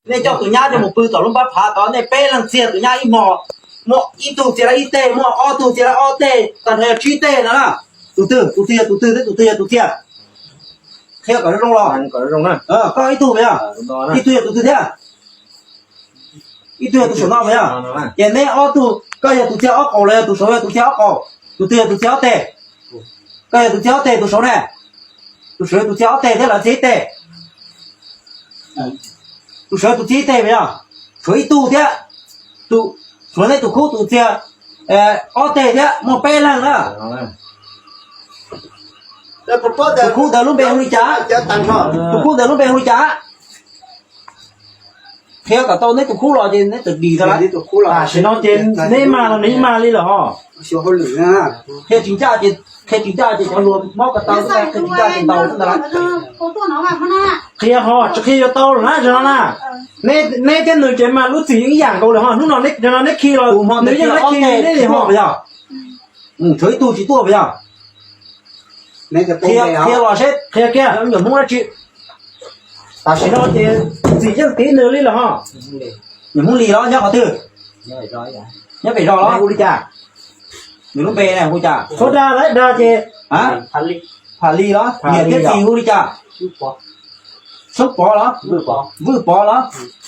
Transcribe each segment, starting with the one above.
Nej coj tus nyab coj mus pw tom lub npab phav tod, nej peb leeg txiag tus nyab ib hmos, muaj ib tug txiag lawm ib teg, muaj ob tug txiag lawm ob teg, tag nrho yog tsib teg no na. Tus twg, tus twg yog tus twg thiab tus twg yog tus txiag? Qhia kom zoo los. Koj ib tug puas yog? Ib tug yog tus twg thiab? Ib tug yog tus saum no puas yog? Ces neb ob tug, koj yog tus txiag ob qaum los yog tus saud yog tus txiag ob qaum? Tus twg yog tus txiag ob teg? Koj yog tus txiag ob teg, tus saud ne? Tus saud yog tus txiag ob teg thiab lawv txiag ib teg. Tus saud tus txiag ib teg puas yog? Tshuav ib tug thiab. Tus, tshuav neb tus khub tus txiag ob teg thiab, muaj peb leeg na. Tus khub ntawd lub npe hu li cas? Tus khub ntawd lub npe hu li cas? Qhia kom tau neb tus khub los ces neb txawm dim tau lawm. Tam sim no ces neb mag los nws ib mag li lawm ho. Qhia tsis ncaj ces, qhia tsis ncaj ces cov hluas mob ko taw, qhia tsis ncaj ces ntaus xwb ntag lawm. Qhia ho tsis qhia yuav tau lawm na, zaum no na. Neb thiab nws ces mas lub txim yeej ib yam nkaus lawm ho. Hnub no neb, zaum no neb khi los nws yeej neb khi neb li ho. Tshuav ib tug tsis tuaj puas yog? Qhia los seb qhia kiag nyuam Hmoob dab tsi. Tam sim no ces txim yeej tiv nws li lawm ho. Nyuam Hmoob li los nyob qhov twg? Nyob pem zos los hu li cas? Nws lub npe na hu cas? Txhob dag lawm, dag ces Pham Li los. Niam thiab txiv hu li cas? Soob Pov los? Vwj Pov los?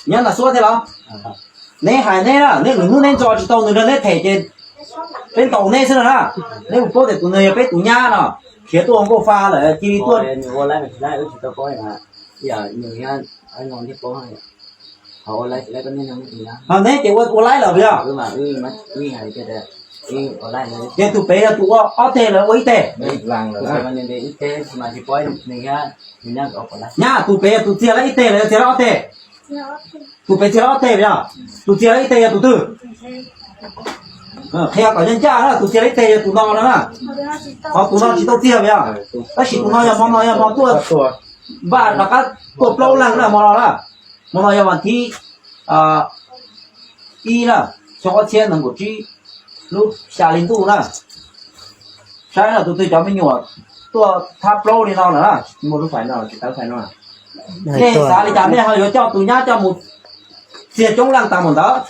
Nyob Naj Xuab thiab los? Neb hais neb na, neb lwm hnub neb ntxo tsis tau nws nrog neb them ces peb ntaus neb xwb no na. Neb puas paub tias tus nws yog peb tus nyab no, khiav tuaj ua nkauj fa lawm cia li tuaj. Ho neb ces ua laib lawm puas yog? Ces tus pem yog tus ua ob teg los ua ib teg? Nyab, tus pem yog tus txiag lawm ib teg los yog txiag lawm ob teg? Tus pem txiag lawm ob teg puas yog? Tus txiag lawm ib teg yog tus twg? Qhia kom ncaj ncaj na, tus txiag lawm ib teg yog tus no no na. Qhov tus no tsis tau txiag puas yog? Tab sis tus no yog hmo no yog hmo tuaj, npaj rov qab tuaj plaub leeg na hmo no na. Hmo no yog vas thib ib na, xyoo ob txhiab nees nkaum tsib, lub xya hli ntuj na. Saib no tus twg cov me nyuam tuaj thab plaub li no lawm na, muaj lub fais no, tsis tawv fais no. Nej xav li cas nej ho yuav coj tus nyab coj mus txiag coob leej tas mus ntawd?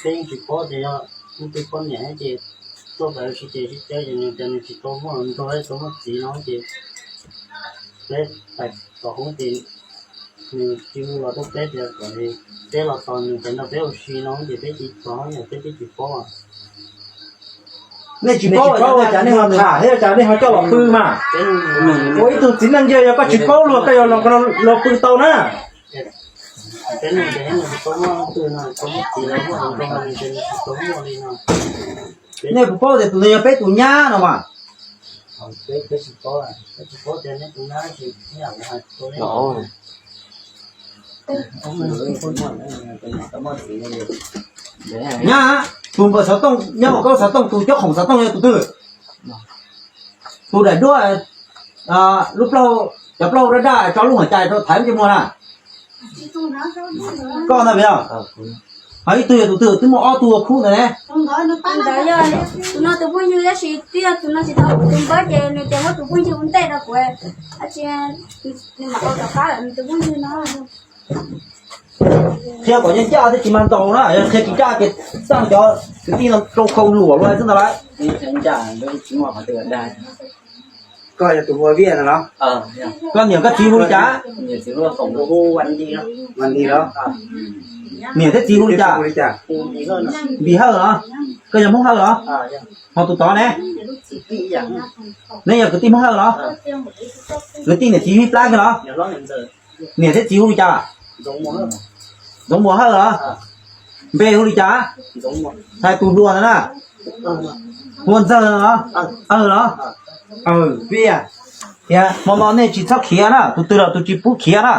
Peb yeej tsis paub tias yog leej twg poj niam ces tuaj pem ua si ces sib cawb ces nws tias nws tsis tau muaj hluas nraug tau muaj txiv no ces peb pais tom hoob ces nws tsis hu los rau peb tias kom peb los tos nws pem nrog peb ua si no ces peb tsis tos yom, peb twb tsis paub. Nej tsis paub ua cas nej ho tham thiab ua cas nej ho coj los pw mas? Ua ib tug txiv neej yog koj tsis paub luag koj yuav los pw tau na. Nej puas paub tias tus ntawd yog peb tus nyab no mas? Nyab, tus npawg xov tooj nyob hauv koj xov tooj, tus cob khoom xov tooj yog tus twg? Tus daim duab, lub plaub, cov plaub daj daj tso lub huam cai rau thaiv ntsej muag na. Koj ntag puas yog? Ho ib tug yog tus twg? Twb muaj ob tug khub ntawd ne. Ntawd yog tus no tus phooj ywg, tab sis twb yog tus no tsis tau kuv tus npawb ces nws tias muab tus phooj ywg ua ntej rau kuv, tab sis nws mam tau rov qab lawm nws tus phooj ywg no. Qhia kom ncaj ncaj thiab tsis mas ntaus na, yog qhia tsis ncaj ces txaj cov kwv tij no rau khau luam luaj xwb ntag lauj. Koj yog tus hu ua Viaj no los? Koj niam koj txiv hu li cas? Niam thiab txiv hu li cas? Npis Hawj los? Koj yog Hmoob Hawj los? Ho tus tod ne? Neb yog kwv tij Hmoob Hawj los? Kwv tij niam txiv ib plab kiag los? Niam thiab txiv hu li cas? Ntxoov Muas Hawj los? Npe hu li cas? Hais tus hluas ntawd na. Hu ua Ntxawg los? Awg los? Awg, Viaj. Tias hmo no nej tsis txhob khiav na, tus twg los tus tsis pub khiav na.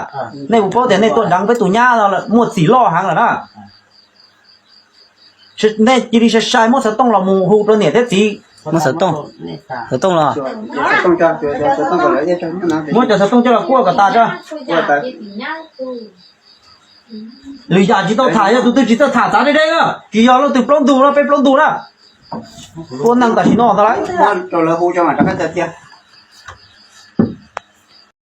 Nej puas paub tias nej tuaj deev peb tus nyab no muaj txim loj heev lawm na. Nej cia li sai sai muab xov tooj los mus hu rau niam thiab txiv. Muab xov tooj, xov tooj los. Muab cov xov tooj coj los kuaj kom tas tso. Lwm yam tsis tau tham, yog tus twg tsis txawj tham txav deb deb na, tsis yog leej twg plaub ntug no, peb plaub ntug na. Ua neeg tam sim no ntag lauj.